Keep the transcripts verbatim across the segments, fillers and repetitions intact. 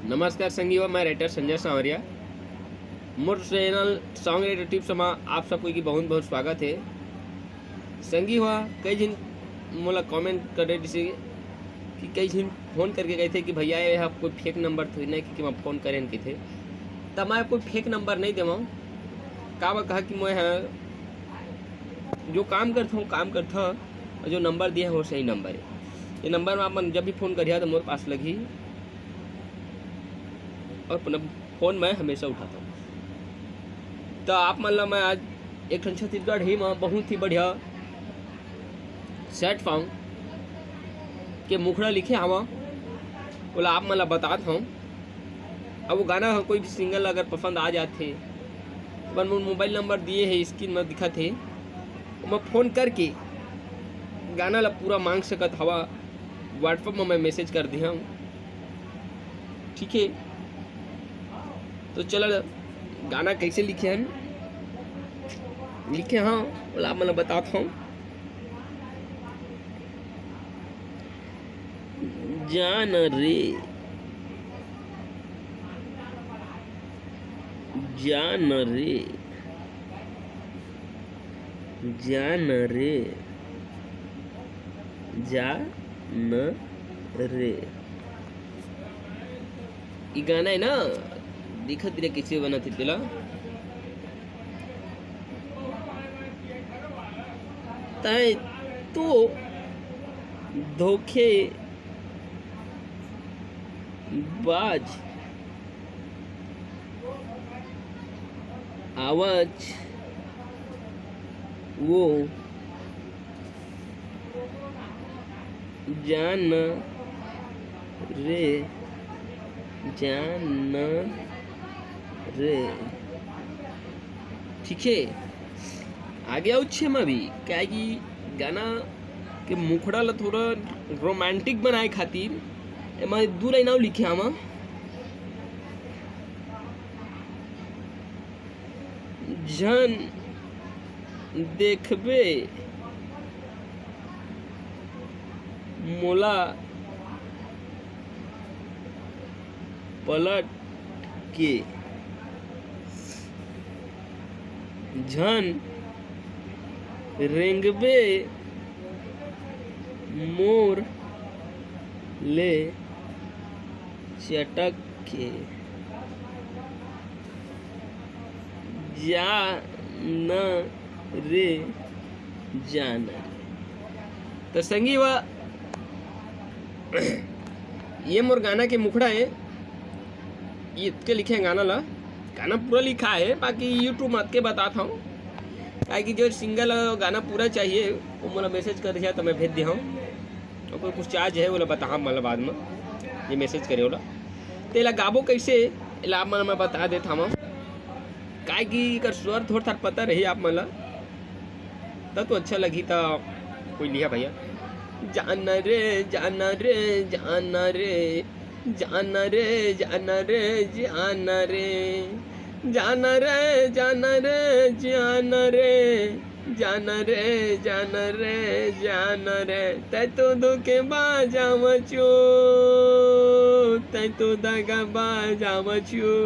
नमस्कार संगी हो, मैं राइटर संजय सांवरिया। मोर चैनल सॉन्ग राइटर टिप्स मा आप सब कोई की बहुत बहुत स्वागत है। संगी हो, कई झिन मोला कमेंट करे, जैसे कि कई झिन फोन करके कहते कि भैया, ये कोई फेक नंबर थोड़ी ना कि, कि मैं फोन करें कहते, तब मैं कोई फेक नंबर नहीं देवाऊँ। का बा कहा कि मैं ह जो काम करता हूँ, काम करता हूँ, और जो नंबर दिया है वो सही नंबर है। ये नंबर में आप मन जब भी फोन करिया तो मोर पास लगी, और अपना फोन मैं हमेशा उठाता हूँ। तो आप मन ला मैं आज एक ठन छत्तीसगढ़ी में बहुत ही बढ़िया सैड सॉन्ग के मुखड़ा लिखे हवा, ओला आप मन ला बतात हूँ। अब वो गाना ह कोई भी सिंगर ला अगर पसंद आ जाथे, तो अपन मोर मोबाइल नंबर दिए है, स्क्रीन में दिखत है, ओमा फोन करके गाना ला पूरा मांग सकत हवा। WhatsApp में मैं मैसेज कर दिया हूँ, ठीक है। तो चला, गाना कैसे लिखे हैं, लिखे हाँ, ओला आप मन ला बतात हूँ। जान रे, जान रे, जान रे, जान रे। ई गाना है ना, दिखत रे कैसे बनत है तेला। तैं तो धोखेबाज आवच वो जान रे, जान रे। ठीक है, आगे आऊ छे में भी, क्या कि गाना के मुखड़ा ला थोड़ा रोमांटिक बनाए खातिर एमा दू लाइन आऊ लिखे हवा। झन देखबे मोला पलट के, झन रेंगबे मोर ले चटक के, जान रे, जान रे। तो संगी वा, ये मोर गाना के मुखड़ा है, ये इतके लिखे हैं गाना ला। गाना पूरा लिखा है, बाकी YouTube मत के बतात हूँ, काहे कि जो सिंगर ला गाना पूरा चाहिए, वो मोला मैसेज कर दिया तो मैं भेज दिया हूँ। तो कोई कुछ चार्ज है, ओला बताहा मोला बाद में, ये मैसेज करे ओला। तो एला गाबो कैसे, एला आप मन मैं बता देत हवं, काहे कि एकर स्वर थोड़ा थार पता रही आप मन ला, तब तो अच्छा लगही। त कोई लिहा भैया। जान रे, जान रे, जान रे, जान रे, जान रे, जान रे, जान रे, जान रे, जान रे, जान रे, जान रे, जान रे, तै तो धोखेबाज आवचो, तै तो दगाबाज आवचो,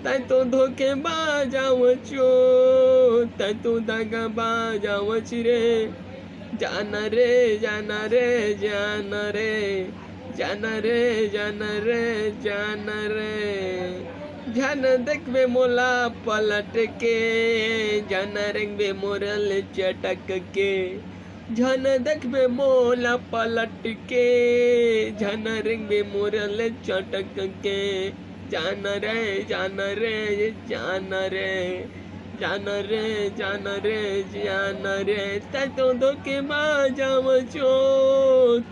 तै तो धोखेबाज आवचो, तै तो दगाबाज आवच रे। जान रे, जान रे, जान रे, जान रे, जान रे, जान रे। झन देखबे मोला पलट के, झन रेंगबे मोर ले चटक के। झन देखबे मोला पलट के, झन रेंगबे मोर ले चटक के। जान रे, जान रे, जान रे, जान रे, जान रे, जान रे। तै तो धोखेबाज आवचो,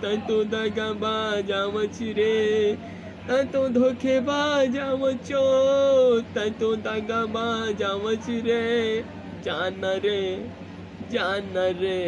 तै तो दगाबाज आवच रे। तै तो धोखेबाज आवचो, तै तो दगाबाज आवच रे। जान रे, जान रे।